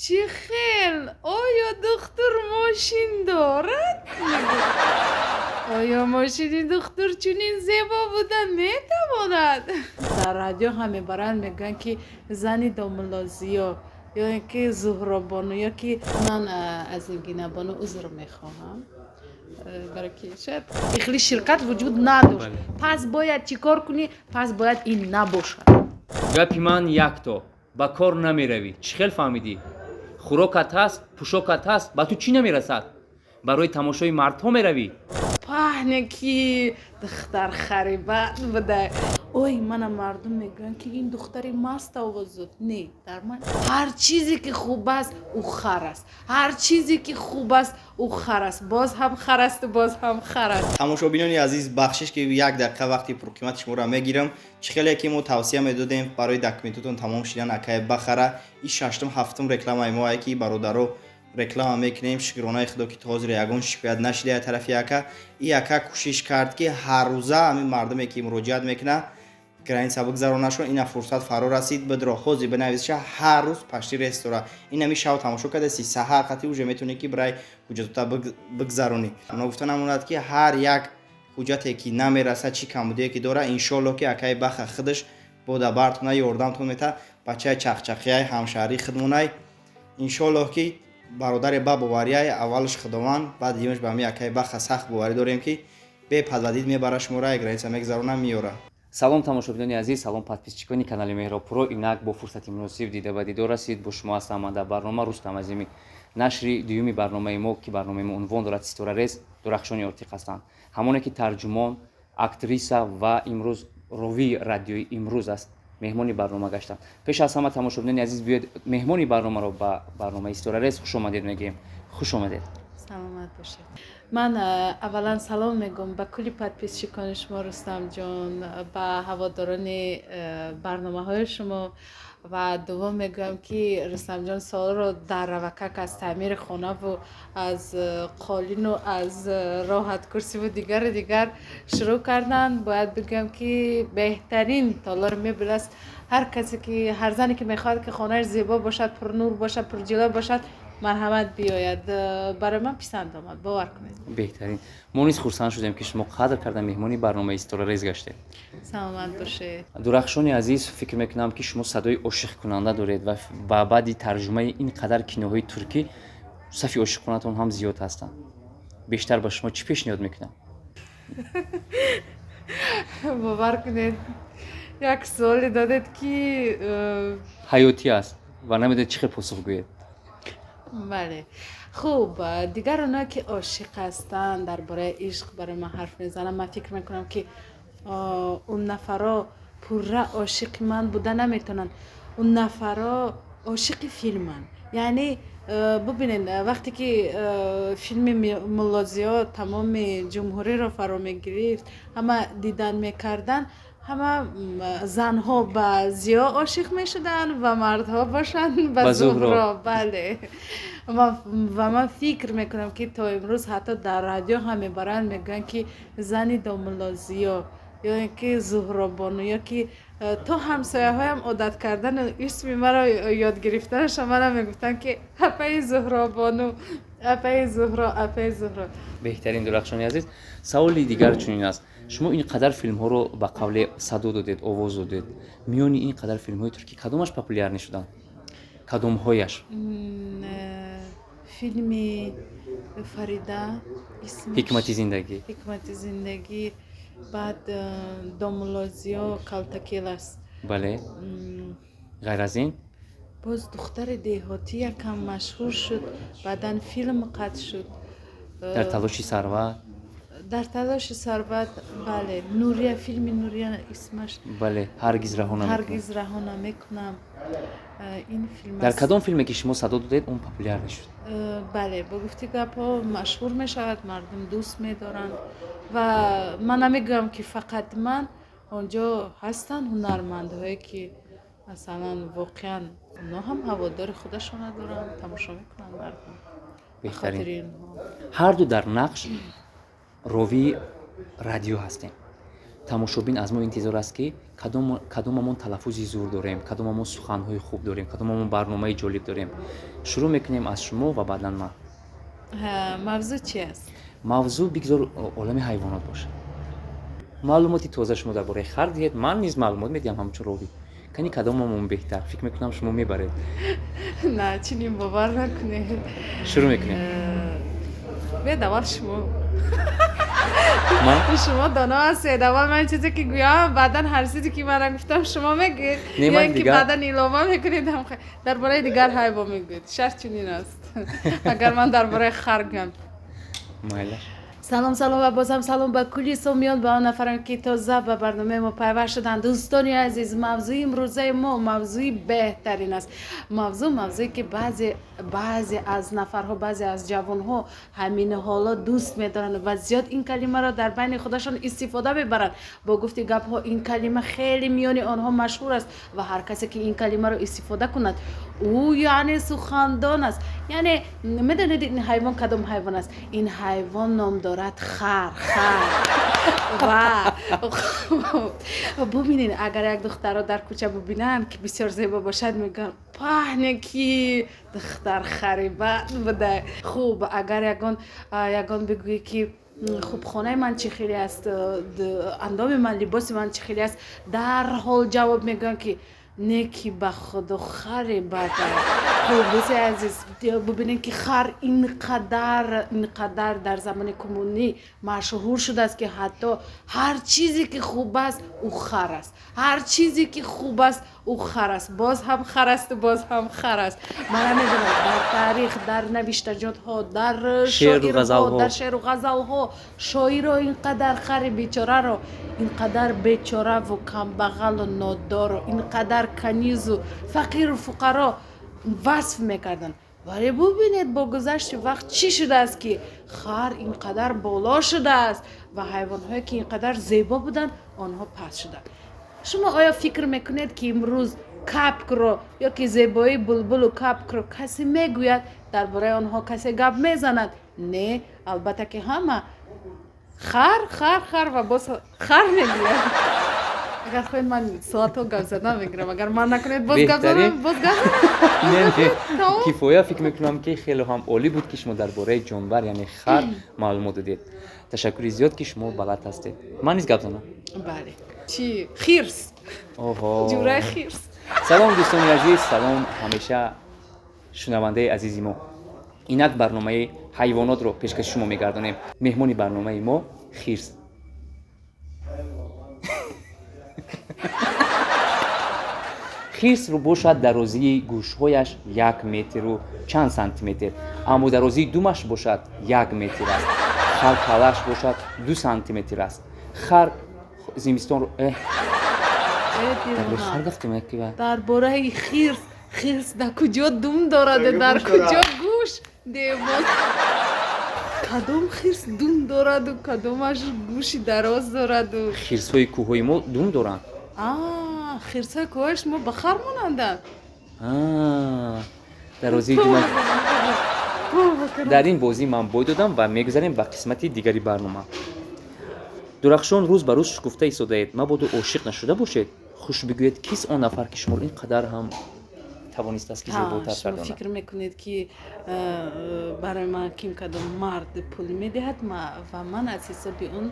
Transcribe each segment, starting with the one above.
Чӣ хел, оё духтур мошин дорад? Оё мошини духтур чунин зебо буда метавонад? Дар радио ҳам мебаранд, мегӯянд, ки зани домулло Зиё ё ин ки Зуҳробону ё ки ман аз Нигинабону узр мехоҳам, барои ки шояд ихли ширкат вуҷуд надошт. Пас бояд чӣ кор кунӣ? Пас бояд ин набошад. Гапи ман якто: ба кор намеравӣ. Чӣ хел фаҳмидӣ? Хӯрокат ҳаст, пӯшокат ҳаст, ба ту чӣ намерасад? Барои тамошои мардҳо меравӣ. Паҳне ки духтар харибат буда. Ой, мана мардум мегӯянд, ки ин духтари маст овоз дод. Не, дар ман ҳар чизе ки хуб аст, ӯ хар аст, ҳар чизе ки хуб аст, ӯ хар аст, боз ҳам хар асту боз ҳам хар аст. Тамошобинони азиз, бахшиш, ки як дақиқа вақти пурқимати шуморо мегирам. Чӣ хеле ки мо тавсия медодем барои документотон тамом шидан, акай бахара и шаштум, ҳафтум рекламаи мо, ки бародаро реклама мекунем. Шукронаи худо, ки то ҳозир ягон шикоят нашида тарафи ака. И ака кӯшиш кард, ки ҳаррӯза ҳамин мардуме ки муроҷиат мекунад, граница бигзаронашон. Ина фурсат фаро расид, бидро ҳозир бинависша, ҳар рӯз пашти рейс дора. Ин ҳами шав тамошо кардаси, саҳар қати уже метавонӣ, ки бирай ҳуҷҷатота бигзаронӣ. Ногуфта намонад, ки ҳар як ҳуҷҷате ки намерасад, чӣ камбудие ки дора, иншоалло, ки акаи баха худаш бода бартона ёрдамтон мета. Бачаи чақчақияй, ҳамшаҳрии худмонай. Иншоаллоҳ, ки бародаре ба боварияй, аввалш Худованд, баъд димаш ба ҳами акаи баха сахт боварӣ дорем, ки бепадвадид мебара шуморо, граница мегзарона, меёра. Салом, тамошобинони азиз, салом, подписчикони канали Меҳробпуро. Инак бо фурсати муносиб дида ба дидор расид. Бо шумо ҳастам ман дар барнома Рустам Азимӣ. Нашри дуюми барномаи мо, ки барномаи мо унвон дорад «Ситорарез», Дурахшони Ортиқ ҳастанд, ҳамоне ки тарҷумон, актриса ва имрӯз ровии радиои имрӯз аст, меҳмони барнома гаштанд. Пеш аз ҳама, тамошобинони азиз, биёед, меҳмони барномаро ба барномаи «Ситорарез» хушомадед мегӯем. Хуш омадед. Саломат бошед. Ман аввалан салом мегӯм ба кулли подписчикони шумо, Рустамҷон, ба ҳаводорони барномаҳои шумо. Ва дуввум мегӯям, ки Рустамҷон суолро дар равакак аз таъмири хонаву аз қолину аз роҳаткурсиву дигару дигар шурӯъ карданд. Бояд бигӯям, ки беҳтарин толори мебел аст. Ҳар касе ки, ҳар зане ки мехоҳад, ки хонааш зебо бошад, пурнур бошад, пурҷило бошад, марҳамат, биёяд. Барои ман писанд омад, бовар кунед. Беҳтарин. Мо низ хурсанд шудем, ки шумо қадр карда меҳмони барномаи «Ситорарез» гаштед. Саломат бошед. Дурахшони азиз, фикр мекунам, ки шумо садои ошиқкунанда доред ва баъди тарҷумаи ин қадар киноҳои туркӣ сафи ошиқонатон ҳам зиёд ҳастанд. Бештар ба шумо чӣ пешниҳод мекунам? Бовар кунед, як суоле додед, ки ҳаётӣ аст ва намедонед чӣ хел посух гӯед. Бале, хуб, дигар оное ки ошиқ ҳастанд, дар бораи ишқ барои ман ҳарф мезананд, ман фикр мекунам, ки он нафаро пурра ошиқи ман буда наметавонанд. Он нафаро ошиқи филманд. Яъне бубинед, вақте ки филми Мулло Зиё тамоми ҷумҳуриро фаро мегирифт, ҳама дидан мекарданд, ҳама занҳо ба Зиё ошиқ мешуданд ва мардҳо бошанд ба Зуҳро. Бале, ва ман фикр мекунам, ки то имрӯз ҳатто дар радио ҳам мебаранд, мегӯянд, ки зани домулло Зиё ё ин ки Зуҳробону ё ки то ҳамсояҳоям одат кардану исми маро ёд гирифтанашон, мана мегуфтанд, ки апаи Зуҳробону, апаи Зуҳро, апаи Зуҳро. Беҳтарин. Дурахшони азиз, саволи дигар чунин аст: шумо ин қадар филмҳоро ба қавле садо додед, овоз додед. Миёни ин қадар филмҳои туркӣ кадомаш популярный шуданд, кадомҳояш? Филми Фарида. «Ҳикмати зиндагӣ». «Ҳикмати зиндагӣ», баъд Домулло Зиё «Калтакел» аст. Бале, ғайр аз ин? Боз «Духтари деҳотӣ» якам машҳур шуд, баъдан филм қатъ шуд. «Дар талоши сарват». «Дар талоши сарват», бале. Нурия, филми Нурия исмаш. Бале, «Ҳаргиз раҳо». «Ҳаргиз раҳо намекунам», ин филм. Дар кадом филме ки шумо садо додед, он популярный шуд? Бале, бо гуфти гапҳо машҳур мешавад, мардум дӯст медоранд. Ва ман намегӯям, ки фақат ман. Он ҷо ҳастанд ҳунармандҳое, ки масалан воқеан онҳо ҳам ҳаводори худашона доранд, тамошо мекунанд мардум. Беҳтарин. Ҳарду дар нақш ровии радио ҳастем. Тамошобин аз мо интизор аст, ки кадомамон талаффузи зур дорем, кадомамон суханҳои хуб дорем, кадомамон барномаи ҷолиб дорем. Шурӯъ мекунем аз шумо ва баъдан ман. Мавзӯъ чи аст? Мавзӯъ бигзор олами ҳайвонот бошад. Маълумоти тоза шумо дар бораи хар диҳед, ман низ маълумот медиҳам ҳамчун ровӣ. Кани, кадомамон беҳтар? Фикр мекунам, шумо мебаред. На, чунин бовар накунед. Шурӯъ мекунем. Биёед, аввал шумо. Ман? Шумо доно ҳастед. Аввал ман чизе ки гӯям, баъдан ҳар чизе ки мана гуфтам, шумо мегӯед. Не, ман ё ин ки баъдан илова мекунед, дар бораи дигар ҳайвон мегӯед. Шарт чунин аст, агар ман дар бораи хар гӯям. Майлаш. Салом, салом ва бозам салом ба кулли сомиён, ба он нафарон, ки тоза ба барномаи мо пайваст шуданд. Дӯстони азиз, мавзӯи имрӯзаи мо мавзӯи беҳтарин аст. Мавзӯъ, мавзӯе, ки баъзе аз нафарҳо, баъзе аз ҷавонҳо ҳамин ҳоло дӯст медоранд ва зиёд ин калимаро дар байни худашон истифода мебаранд. Бо гуфти гапҳо, ин калима хеле миёни онҳо машҳур аст ва ҳар касе ки ин калимаро истифода кунад, ӯ яъне сухандон аст. Яъне медонед, ин ҳайвон кадом ҳайвон аст? Ин ҳайвон ном дорад хар. Хар. Ва бубинед, агар як духтарро дар кӯча бубинанд, ки бисёр зебо бошад, мегӯянд: «Паҳне ки духтар хари бад буда». Хуб, агар ягон бигӯӣ, ки хуб, хонаи ман чӣ хеле аст, андоми ман, либоси ман чӣ хеле аст, дарҳол ҷавоб мегӯянд, ки не, ки ба худо хари бад. Хуб, дӯсти азиз, бубинед, ки хар инқадар дар замони кунунӣ машҳур шудааст, ки ҳатто ҳар чизе ки хуб аст, ӯ хар аст, ҳар чизе ки хуб аст, ӯ хар аст, боз ҳам хар асту боз ҳам хар аст. Ман намедонам, дар таърих, дар навиштаҷотҳо, дар шоирҳо, дар шеъру ғазалҳо шоиро инқадар хари бечораро, инқадар бечораву камбағалу нодору, инқадар канизу фақиру фуқаро васф мекарданд. Вале бубинед, бо гузашти вақт чӣ шудааст, ки хар инқадар боло шудааст ва ҳайвонҳое, ки инқадар зебо буданд, онҳо паст шуданд. Шумо оё фикр мекунед, ки имрӯз капкро ё ки зебоии булбулу капкро касе мегӯяд? Дар бораи онҳо касе гап мезанад? Не, албатта, ки ҳама хар, хар, хар ва боз хар мегӯяд. Агар хоҳед, ман соатҳо гап задан мегирам. Агар ман накунед, боз гап занам, боз гап занам. Кифоя. Фикр мекунам, ки хеле ҳам олӣ буд, ки шумо дар бораи ҷонвар, яъне хар, маълумот додед. Ташаккури зиёд, ки шумо балад ҳастед. Ман низ гап занам. Бале, чӣ? Хирс. Оҳо. Ҷураи хирс. Салом, дӯстони азиз, салом, ҳамеша шунавандаи азизи мо. Инак барномаи ҳайвонотро пешкаши шумо мегардонем. Меҳмони барномаи мо хирс. Хирсро бошад дарозии гӯшҳояш 1 метру чанд сантиметр, аммо дарозии думаш бошад 1 метр аст. Хар каллааш бошад 2 сантиметр аст. Хар зимистонро хар гафтем. Дар бораи хирс. Хирс дар куҷо дум дорад, дар куҷо гӯш? Девон, кадом хирс дум дораду, кадомаш гӯши дароз дораду? Хирсҳои кӯҳҳои мо дум доранд. Хирсҳои кӯҳҳои шумо ба хар монанданд. Дарозии думаш. Дар ин бозӣ ман бой додам ва мегузарем ба қисмати дигари барнома. Дурахшон, рӯз ба рӯз шукуфта истодаед. Мабодо ошиқ нашуда бошед? Хуш, бигӯед, кист он нафар, ки шуморо ин қадар ҳам тавонистааст, ки зеботар Шумо гардонад? фикр мекунед, ки барои ман ким, кадом мард пул медиҳад ва ман аз ҳисоби он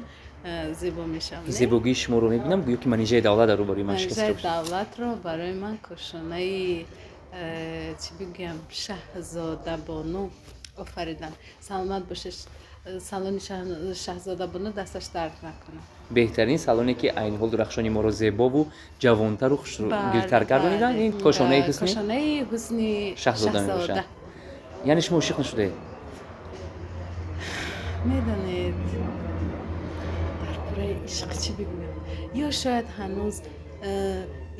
зебо мешавам, не? Зебогии шуморо мебинам, гӯё ки манижаи давлат дар рӯбарӯи ман шикаста Манижаи бошад. давлатро барои ман кошонаи чӣ бигӯям, Шаҳзодабону офариданд. Саломат бошед. Салони Шаҳзодабону дасташ дард накунад. Беҳтарин салоне, ки айни ҳол дурахшони моро зебову ҷавонтару хушгилтар гардониданд, ин кошонаи ҳусни Кошонаи ҳусни Шаҳзода мебошад. Яъне шумо ошиқ нашудаед? Медонед, дар бораи ишқ чӣ бигӯям? Ё шояд ҳанӯз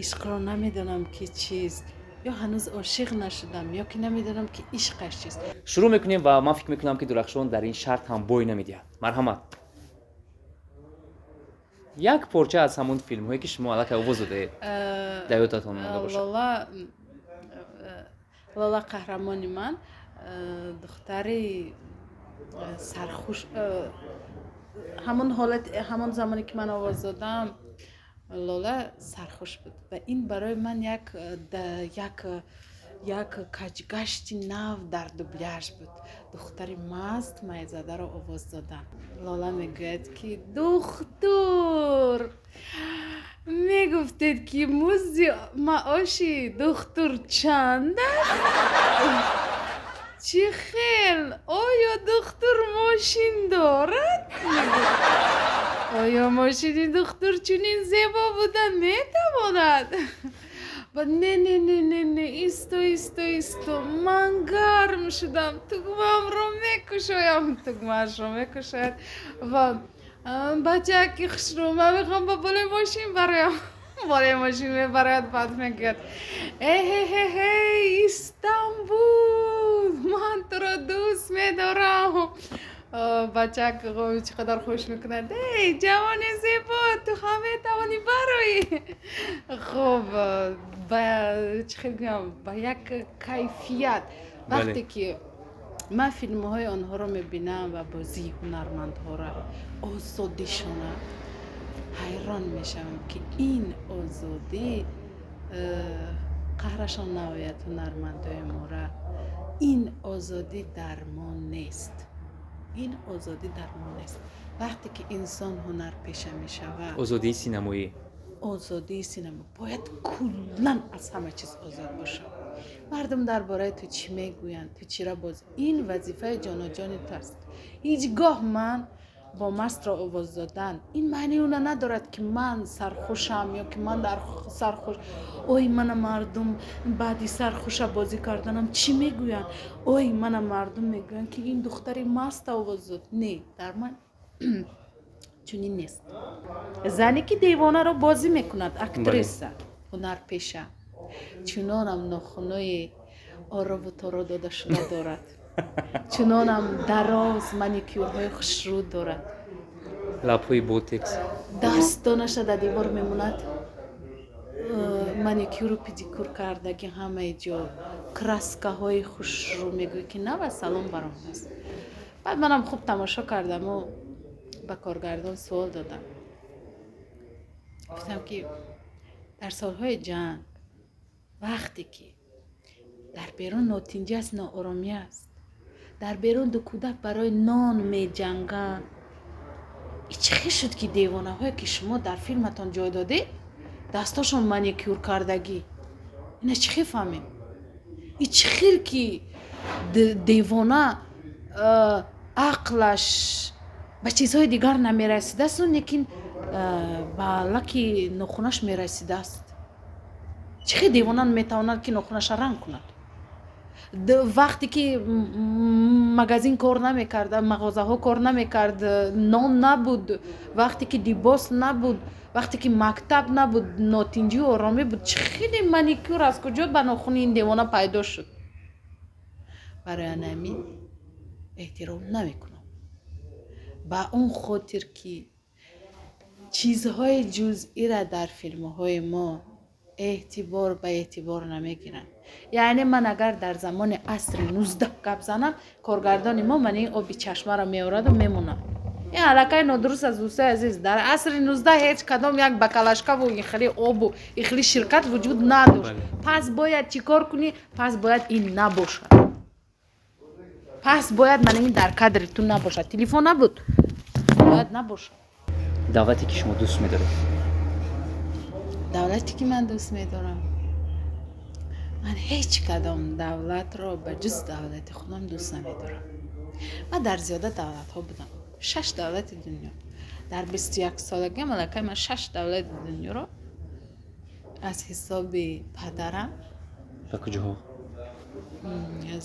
ишқро намедонам, ки чист, ё ҳанӯз ошиқ нашудам, ё ки намедонам, ки ишқаш чист. Шурӯъ мекунем ва ман фикр мекунам, ки дурахшон дар ин шарт ҳам бой намедиҳад. Марҳамат, як порча аз ҳамон филмҳое, ки шумо аллакай овоз додаед, дар ёдатон монда бошад. Лола, қаҳрамони ман, духтари сархуш. Ҳамон ҳолат, ҳамон замоне ки ман овоз додам, Лола сархуш буд ва ин барои ман як каҷгашти нав дар дубляж буд. Духтари маст, майзадаро овоз додам. Лола мегӯяд, ки: «Духтур, мегуфтед, ки музди маоши духтур чанд аст? Чӣ хел? Оё духтур мошин дорад? Оё мошини духтур чунин зебо буда метавонад?» Баъд: «Не, не, не, не, не, исто, исто, исто, ман гарм шудам, тугмаамро мекушоям». Тугмаашро мекушояд ва: «Бачаки хушрӯ, ман мехоҳам ба болои мошин бароям». Болои мошин мебарояд. Баъд мегӯяд: «Эҳеҳеҳей, Истанбул, ман туро дӯст медорам». Бачак чӣ қадар хуш мекунад: «Эй ҷавони зебо, ту ҳам метавонӣ бароӣ». Хуб, ба чӣ хел гӯям, ба як кайфият. Вақте ки ман филмҳои онҳоро мебинам ва бозии ҳунармандҳоро, озодишона, ҳайрон мешавам, ки ин озодӣ, қаҳрашон наояд ҳунармандои мора, ин озодӣ дар мо нест, ин озодӣ дар мо нест. Вақте ки инсон ҳунарпеша мешавад, Озодии синамоӣ. Озодии синамо, бояд куллан аз ҳама чиз озод бошад. Мардум дар бораи ту чӣ мегӯянд, ту чира боз, ин вазифаи ҷоноҷони ту аст. Ҳеҷ гоҳ ман бо мастро овоз додан, ин маънии она надорад, ки ман сархушам ё ки ман дар сархуш, ой, мана мардум баъди сархуша бозӣ карданам чӣ мегӯянд, ой, мана мардум мегӯянд, ки ин духтари маста овоз дод. Не, дар ман чунин нест. Зане ки девонаро бозӣ мекунад, актриса, ҳунарпеша, чунонам нохунои орову торо дода шуда дорад, чунонам дароз маникюрҳои хушрӯ дорад, лабҳои ботекс. Дастонаша дар девор мемонад, маникюру педикюр кардаги, ҳамаи ҷо краскаҳои хушрӯ, мегӯӣ, ки нава салон баромадааст. Баъд манам хуб тамошо кардаму ба коргардон суол додам, гуфтам, ки дар солҳои ҷанг, вақте ки дар берун нотинҷӣ аст, нооромӣ аст, дар берун ду кӯдак барои нон меҷанганд, чӣ хел шуд, ки девонаҳое, ки шумо дар филматон ҷой додед, дастошон маникюр кардагӣ? Ина чӣ хел фаҳмем? И чӣ хел ки девона ақлаш ба чизҳои дигар намерасидасту, лекин ба лаки нохунаш мерасидааст? Чӣ хел девона метавонад, ки нохунаша ранг кунад? Вақте ки магазин кор намекард, мағозаҳо кор намекард, нон набуд, вақте ки либос набуд, вақте ки мактаб набуд, нотинҷию оромӣ буд, чӣ хеле маникюр аз куҷо ба нохуни ин девона пайдо шуд? Барои анамин эҳтиром намекунам, ба он хотир ки чизҳои ҷузъира дар филмҳои мо эътибор ба эътибор намегиранд. Яъне ман агар дар замони асри 19 гап занам, коргардони мо ман ин оби чашмаро меораду мемонад. Ин аллакай нодуруст аст, дӯстои азиз. Дар асри 19 ҳеҷ кадом як бакалашкаву ихели обу ихели ширкат вуҷуд надошт. Пас бояд чӣ кор кунӣ? Пас бояд ин набошад, пас бояд ман ин дар кадри ту набошад. Телефон набуд, бояд набошад. Давлате, ки шумо дӯст медоред? Давлате, ки ман дӯст медорам? Ман ҳеҷ кадом давлатро ба ҷуз давлати худам дӯст намедорам. Ман дар зиёда давлатҳо будам, шаш давлати дунё. Дар 21 солагиам аллакай ман шаш давлати дунёро аз ҳисоби падарам. Ба куҷоҳо?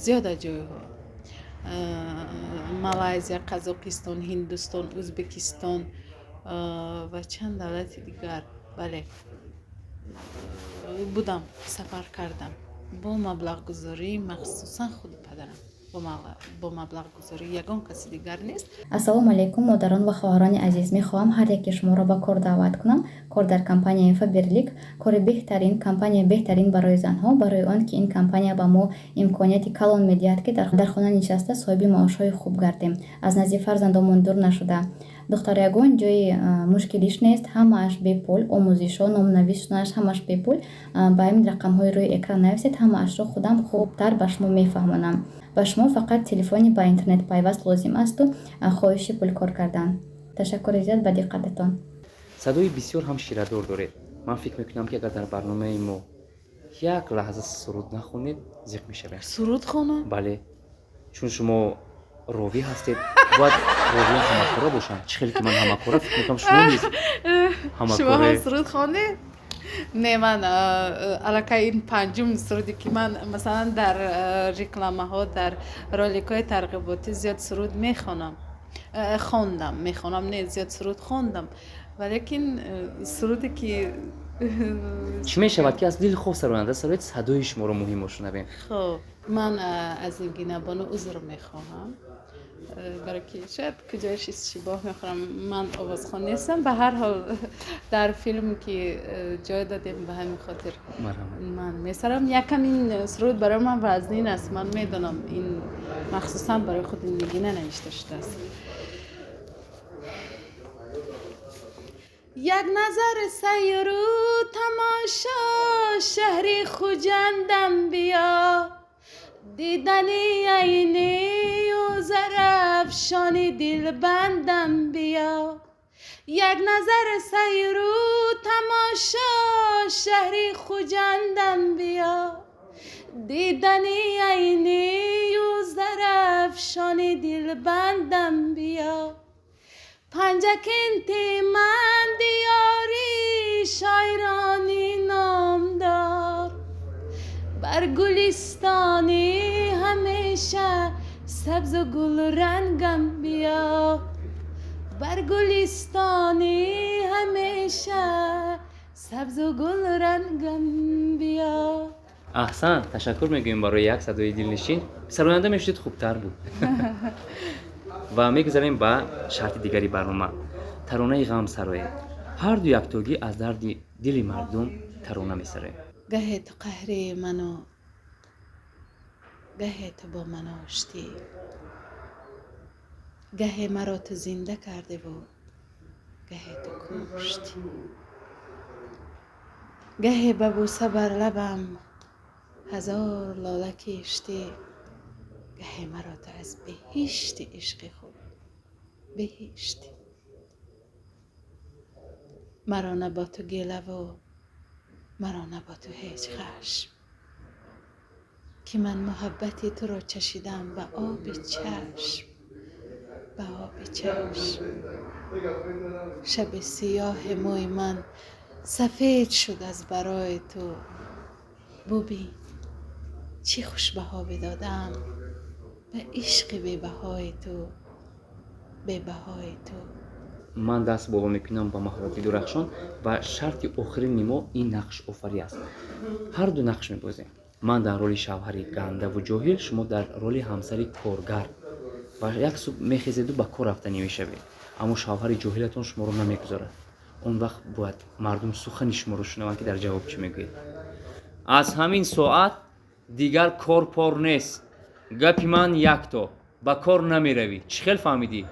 Зиёда ҷойҳо: Малайзия, Қазоқистон, Ҳиндустон, Ӯзбекистон ва чанд давлати дигар. Бале, будам, сафар кардам бо маблағгузории махсусан худи падарам, бо маблағгузории ягон каси дигар нест. Ассалому алайкум, модарон ва хоҳарони азиз! Мехоҳам ҳар яке шуморо ба кор даъват кунам. Кор дар компанияи Фаберлик, кори беҳтарин, компания беҳтарин барои занҳо, барои он ки ин компания ба мо имконияти калон медиҳад, ки дар хона нишаста соҳиби маошҳои хуб гардем, аз назди фарзандомон дур нашуда. Духтар, ягон ҷои мушкилиш нест, ҳамааш бепул, омӯзишҳо, номнависшунааш ҳамааш бепул. Ба ҳамин рақамҳои рӯи экран нависед, ҳамаашро худам хубтар ба шумо мефаҳмонам. Ба шумо фақат телефони ба интернет пайваст лозим асту хоҳиши пулкор кардан. Ташаккури зиёд ба диққататон. Садои бисёр ҳам ширадор доред. Ман фикр мекунам, ки агар дар барномаи мо як лаҳза суруд нахонед, зиқ мешавем. Суруд хонам? Бале, чун шумо ровӣ ҳастед, бояд ровиён ҳамакора бошанд. Чӣ хеле ки ман ҳамакора, фикр мекунам, шумо низ Шумо ҳам суруд хондед? Не, ман аллакай ин панҷум суруде, ки ман, масалан, дар рекламаҳо, дар роликҳои тарғиботӣ зиёд суруд мехонам, хондам, мехонам не, зиёд суруд хондам, валекин суруде ки Чӣ мешавад, ки аз дилхоҳ сароянда сароед, садои шуморо муҳим мошунавем. Хуб, ман аз Нигинабону узр мехоҳам, барои ки шояд куҷояш иштибоҳ мехӯрам. Ман овозхон нестам, ба ҳар ҳол дар филм ки ҷой додем, ба ҳамин хотир ман месарам. Якам ин суруд барои ман вазнин аст, ман медонам, ин махсусан барои худи Нигина навишта шудааст. Як назар сайру тамошо шаҳри Хуҷандам биё, дидани айнию зарафшони дилбандам биё. Як назар сайру тамошо шаҳри Хуҷандам биё, дидани айнию зарафшони дилбандам биё. Панҷакенти ман диёри шоирони номдор, бар гулистони ҳамеша сабзу гулрангам биё, бар гулистони ҳамеша сабзу гулрангам биё. Аҳсан, ташаккур мегӯем барои як садои дилнишин. Сароянда мешудед, хубтар буд. Ва мегузарем ба шарти дигари барнома. Таронаи ғам сароед. Ҳарду яктогӣ аз дарди дили мардум тарона месароем. Гаҳе ту қаҳри ману, гаҳе ту бо ман оштӣ, гаҳе маро ту зинда кардеву гаҳе ту куштӣ, гаҳе ба бӯса бар лабам ҳазор лола киштӣ, гаҳе маро ту аз беҳишти ишқи худ беҳиштӣ. Маро на бо ту гилаву маро на бо ту ҳеҷ хашм, ки ман муҳаббати туро чашидам ба оби чашм, ба оби чашм. Шаби сиёҳи мӯи ман сафед шуд аз барои ту, бубин чӣ хушбаҳо бидодам ба ишқи бебаҳои ту, бебаҳои ту. Ман даст боло мекунам ба маҳорати Дурахшон ва шарти охирини мо ин нақшофарӣ аст. Ҳарду нақш мебозем. Ман дар роли шавҳари гандаву ҷоҳил, шумо дар роли ҳамсари коргар. Ва як субҳ мехезеду ба кор рафтанӣ мешавед, аммо шавҳари ҷоҳилатон шуморо намегузорад. Он вақт бояд мардум сухани шуморо шунаванд, ки дар ҷавоб чӣ мегӯед. Аз ҳамин соат дигар кор пор нест. Гапи ман якто, ба кор намеравӣ. Чӣ хел фаҳмидӣ?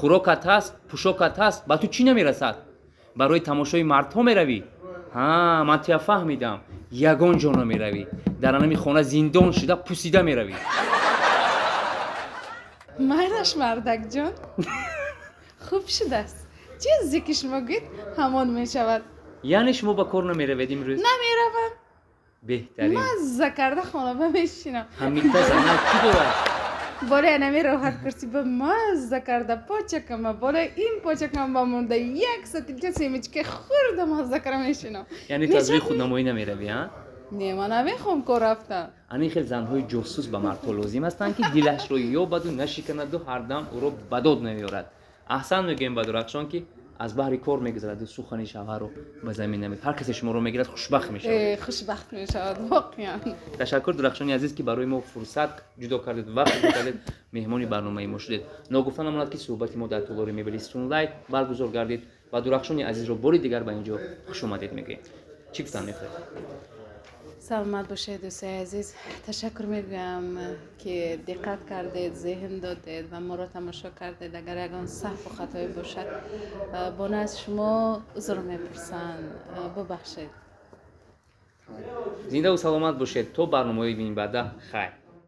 Хӯрокат ҳаст, пӯшокат ҳаст, ба ту чӣ намерасад? Барои тамошои мардҳо меравӣ? Ҳа, ман туя фаҳмидам. Ягон ҷо намеравӣ. Дар анами хона зиндон шуда пусида меравӣ. Майлаш, мардакҷон, хуб шудааст. Чизе ки шумо гӯед, ҳамон мешавад. Яъне шумо ба кор намеравед имрӯз? Намеравам. Беҳтарин. Мазза карда хона мешинам. Ҳамита занак кӣ дорад? Болои анами роҳат курсӣ ба мазза карда почакама, болои ин почакам ба монда як сатилча семечка хӯрда мазза карда мешинам. Яъне ту аз рӯи худнамоӣ намеравӣ, а? Не, ман намехоҳам кор рафтан. Ани хел занҳои ҷосус ба мардҳо лозим ҳастанд, ки дилашро ёбаду нашиканаду ҳардам ӯро ба дод намеорад. Аҳсан мегӯем ба Дурахшон, ки аз баҳри кор мегузараду сухани шавҳарро ба замин намед. Ҳар касе шуморо мегирад, хушбахт мешавад. Хушбахт мешавад воқеан. Ташаккур, Дурахшони азиз, ки барои мо фурсат ҷудо кардед, вақт ҷудо кардед, меҳмони барномаи мо шудед. Ногуфта намонад, ки суҳбати мо дар толори мебели Сунлайт баргузор гардид ва Дурахшони азизро бори дигар ба ин ҷо хушомадед мегӯем. Чӣ гуфтан мехоҳед? Саломат бошед, дӯстои азиз. Ташаккур мегӯям, ки диққат кардед, зеҳн додед ва моро тамошо кардед. Агар ягон саҳву хатое бошад, бона аз шумо узр мепурсанд, бубахшед. Зиндаву саломат бошед то барномаҳои минбаъда. Хайр.